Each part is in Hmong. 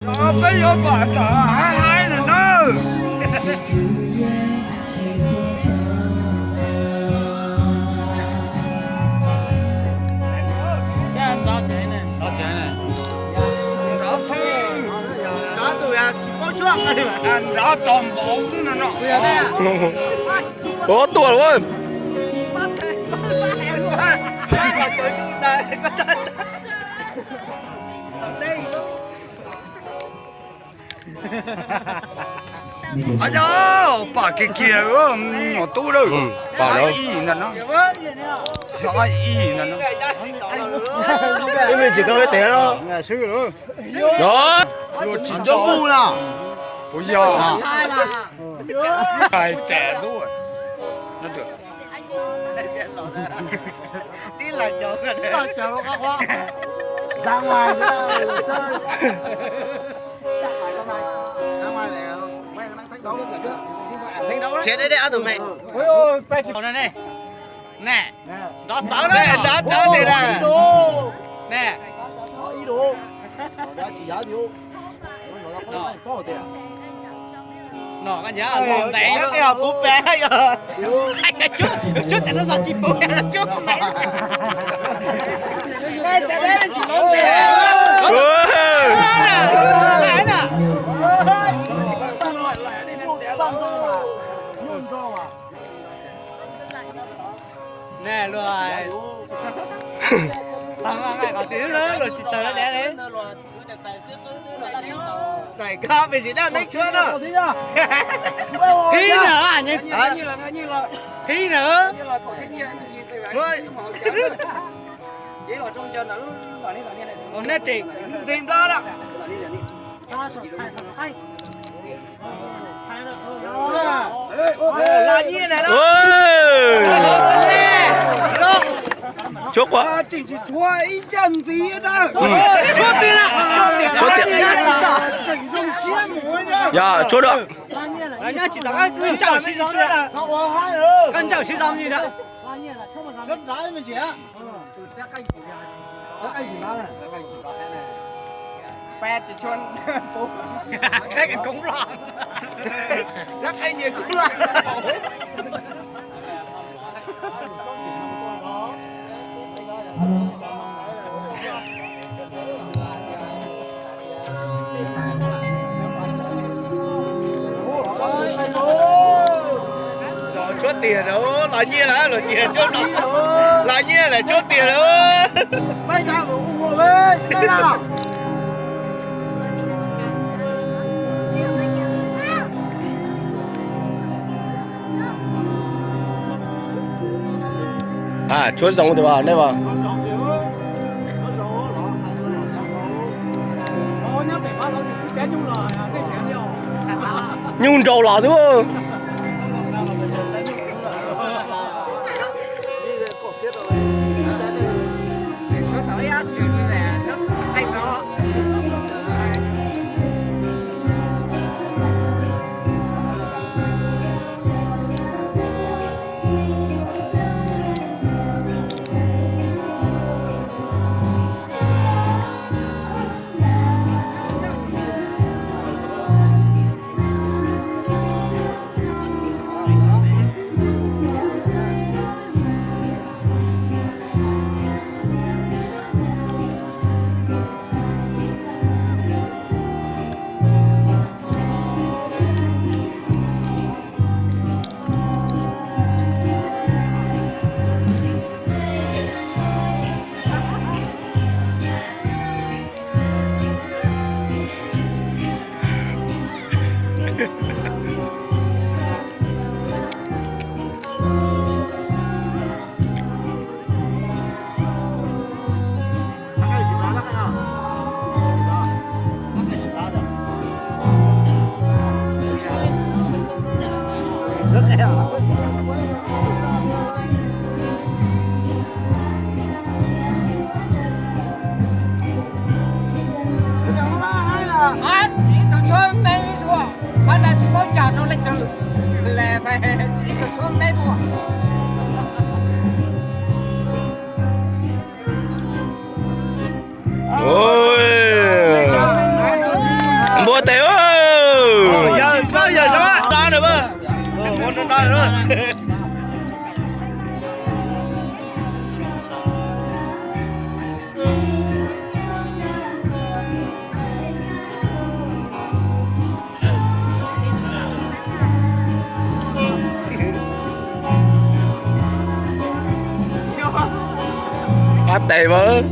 Peb yuav pom kom haib haib no na. Nrov xwb, nrov tus tsis paub tshuaj, nrov tos npaum xwb no no. Ua tuaj lawm. Ab, pom kiag kiag nyuam tub lawm. Pom ib ntag no. Ib ntag no. Ib me tsis tau tes no. Los tsis nco mus na. Kuv yog hais tes lub. Tsev deb deb ob tug me. Neb, nrov txawv na, nrov txawv tiag na. Neb, no, puv pem, tsuab tam no tsis puv, tsuab pem. Neb, luag tag nqaij qhov twg luag tsis tawg dab dab li. Daim koj pes sim daj neeb tshuab no. Qhib na, qhib na. Neb ris. Ntxim npla na. Los nyiaj lawm. Tshuab quav. Tshuab tiag. Yog tshuab dua. Peb tsis tshua, rab qeej nyias kub laj. Tshuab tiag na, los nyiaj lawm, los tsis yog tshuab no. Los nyiaj lawm, tshuab tiag na. Tshuab zoo tiag nej as. Nyuj nraus los xwb. Ib tug tshuab me ib txhua, qhov ntawd tsis paub cog rau leej twg, ib tug tshuab me muag. Ua tes. Qab tes mas.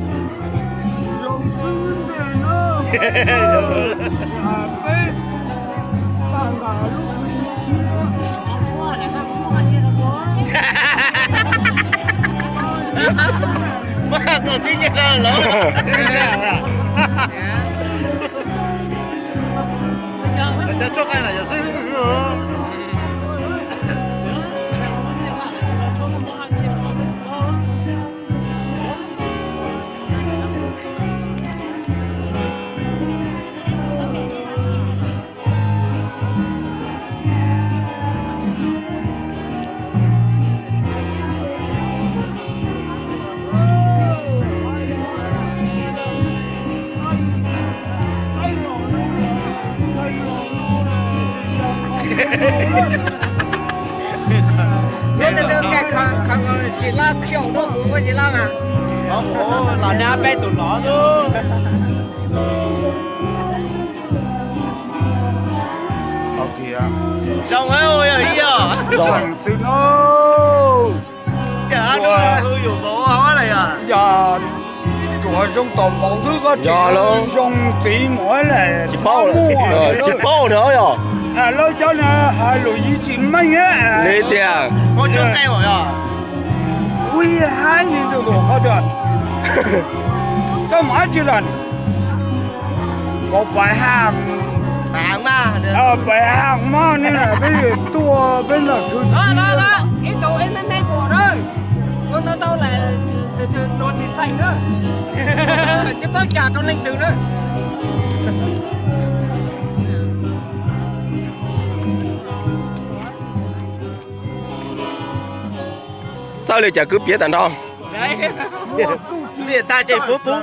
Tsis laj khiaum rau kuv ua tsis laj mas. Los neb peb tus lov lub. Zoo yog ib yog. Zoo txwv no. Cas hu yus npaum ua hov lawm yog? Yog tsuas zoo tom npaum xwb koj tseem zoo txiv mus lawm. Tsis paub, tsis paub na yog. Lawv cov no hais lus yeej tsis meej li tiag. Ua haib ni tus qhov tias koj mus dab tsi lawm? Kaum pais hav, pais hav mog ne, peb yuav tuaj peb ntawm khwv tsis ib tug ib me me pom na, ua tau tau lawm, no tsis xeem na, tsis paub cas rau leej twg na. Txawj li cas kwv piav tag nrho. Niam tais ces pub pub.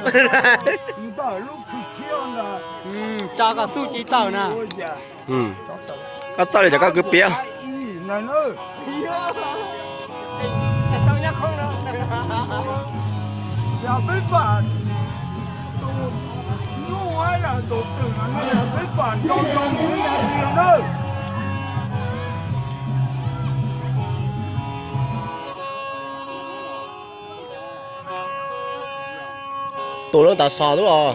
Tso kom txuj ci tawm na. Koj txawj li cas koj kwv piav. Tus lub tas so lub os.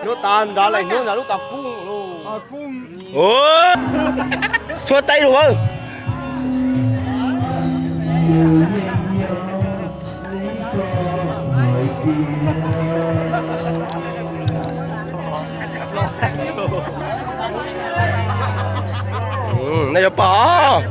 Lub tas nrad lawm, lub nrad lub tas kub lawm. Tshuab teb lawm. Nej yuav pom.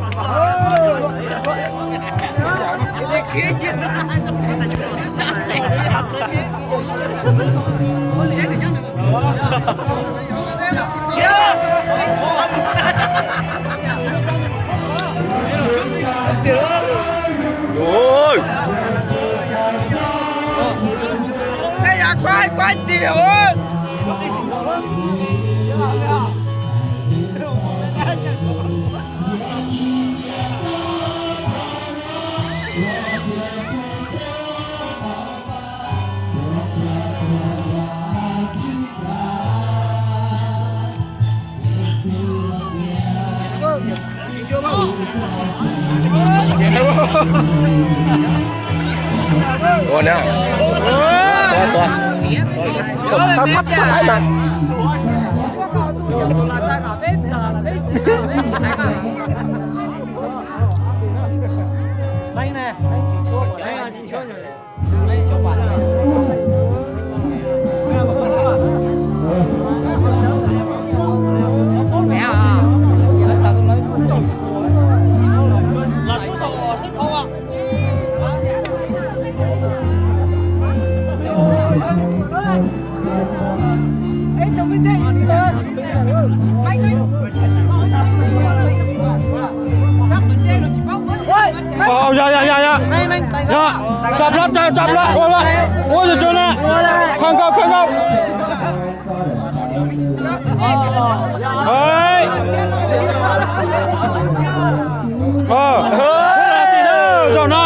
Ua na. Tua, tua. Thab, thab, thab mas. Yog, yog, yog, yog. Yog, tsam lawm, tsam lawm, ua lawm. Ua tsuag tsuag na. Khawb nkaus, khawb nkaus. Zaum no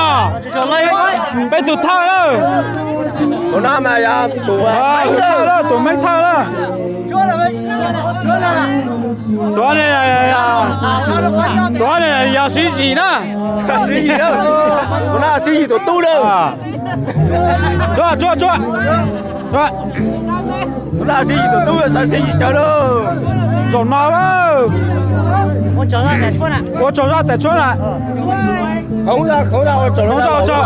peb tus thawj lawm. Tus thawj lawm, tus Meej thawj lawm. Tuav, tuav yog Siv Yim na. Siv Yim, tus no Siv Yim tus tub na. Tsuag, tsuag, tsuag. Tus no Siv Yim tus tub, xav Siv Yim cawv lauj. Zaum no lawm. Ua tsaug zaj tas tshuab na. Khoov zaj, khoov zaj, ua tsaug.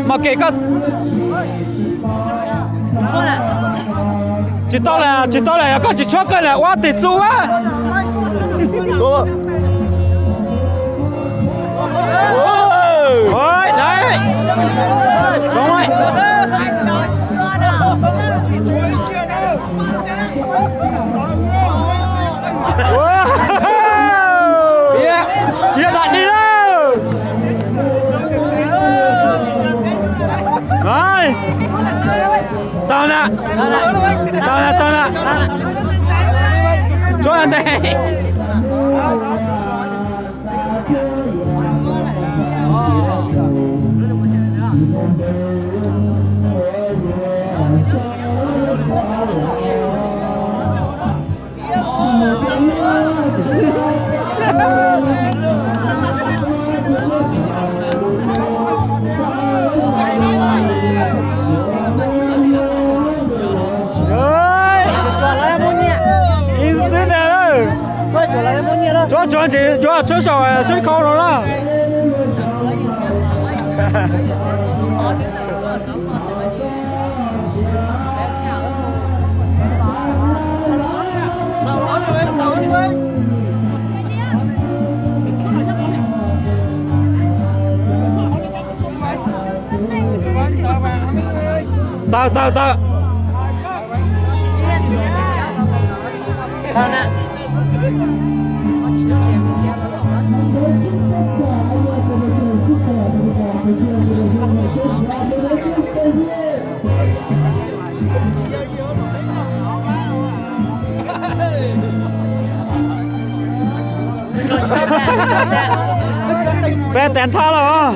Mas kev koj tsis tau lawm, tsis tau lawm, yog koj tsis tshuab koj na ua tes txu a. Tsis yog lam dig lawm. Tau na, tau na, tau na. Tsuab ntev. Tsuab tsuav ntsis yuav tsuab saum sib khau no na. Tawg, tawg, tawg. Peb tes nrhab los.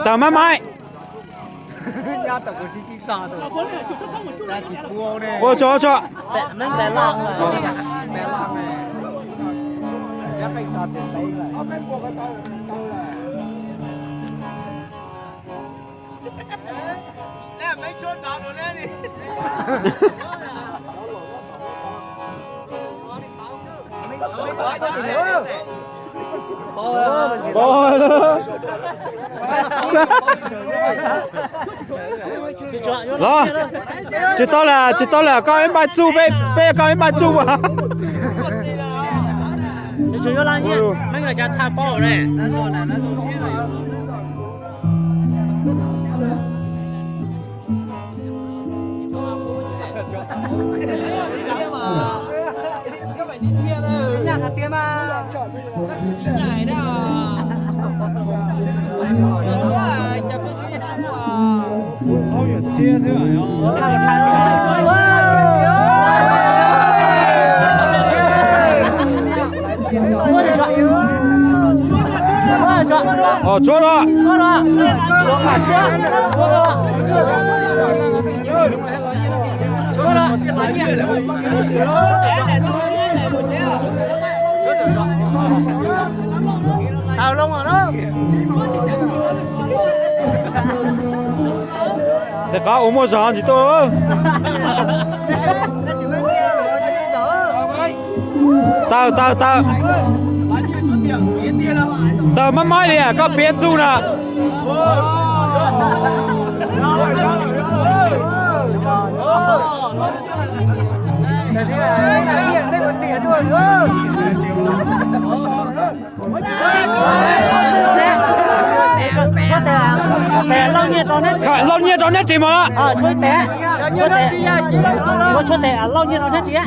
Tawg mab maib. Ua tso, ua tso. Los, tsis tau lawm, tsis tau lawm, koj ib npaij txuj, peb koj ib npaij txuj. Tsuab los. Tej qab ua muaj zog ntsis tuaj. Tawg, tawg, tawg. Tawg mab maib li koj piav txuj na. Lauj nyiaj rau neb ris mos. Lauj nyiaj rau neb ris.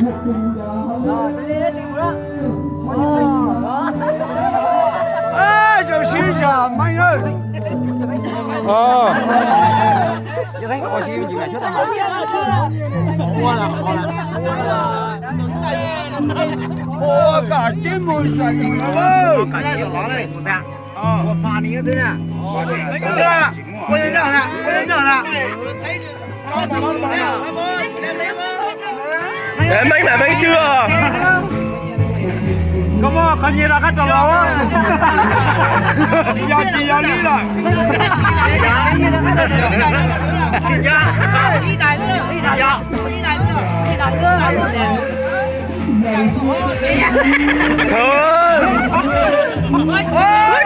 Meej na. Meej mas Meej Tswb os. Koj muab qhov nyiaj rau qab rau los. Yog tsis yog li lawm.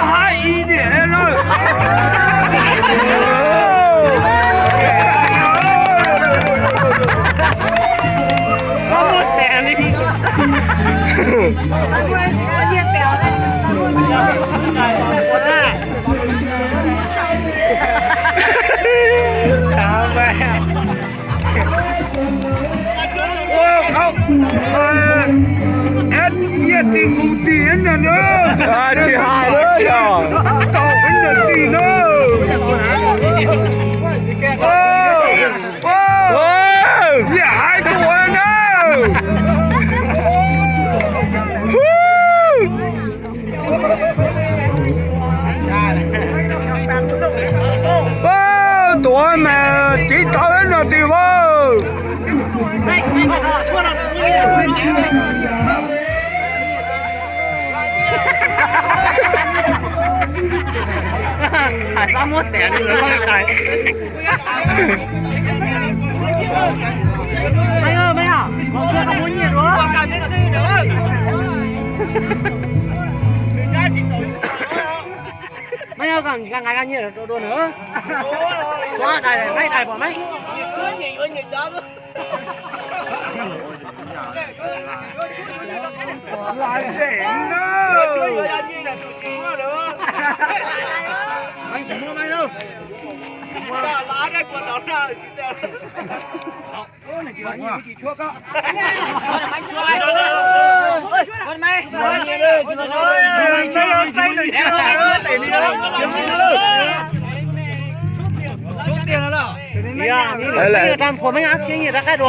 Hais ib diam lawm. Ua, eb, nyiaj tij nqus tij ib ntag na. Tsis hais lawm yog tau ib ntag tij na. Nyiaj hais tuaj na. Tuav mas tib tau ib no tij vauj. Maiv, koj nqa nyiaj rau dua na. Dais, maiv dais pom maiv. Lam zem na.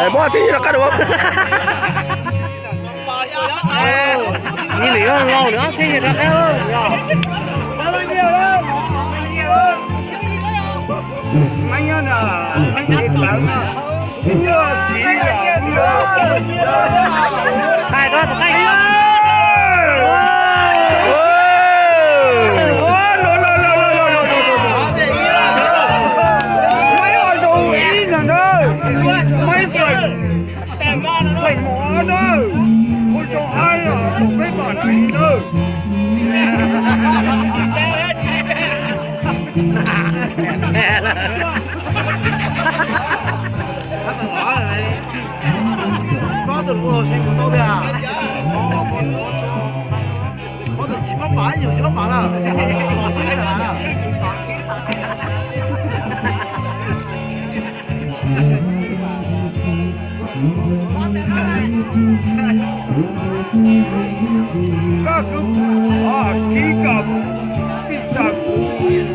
Muab txib rov qab dua. Ib nim laus lawm txib rov qab. Maiv zoo ib no na. Maiv xeem, xeem mov na. Ua zoo haib os, tus peb pom ntawd li na. Koj kwv, kib koj tij tawg kuv.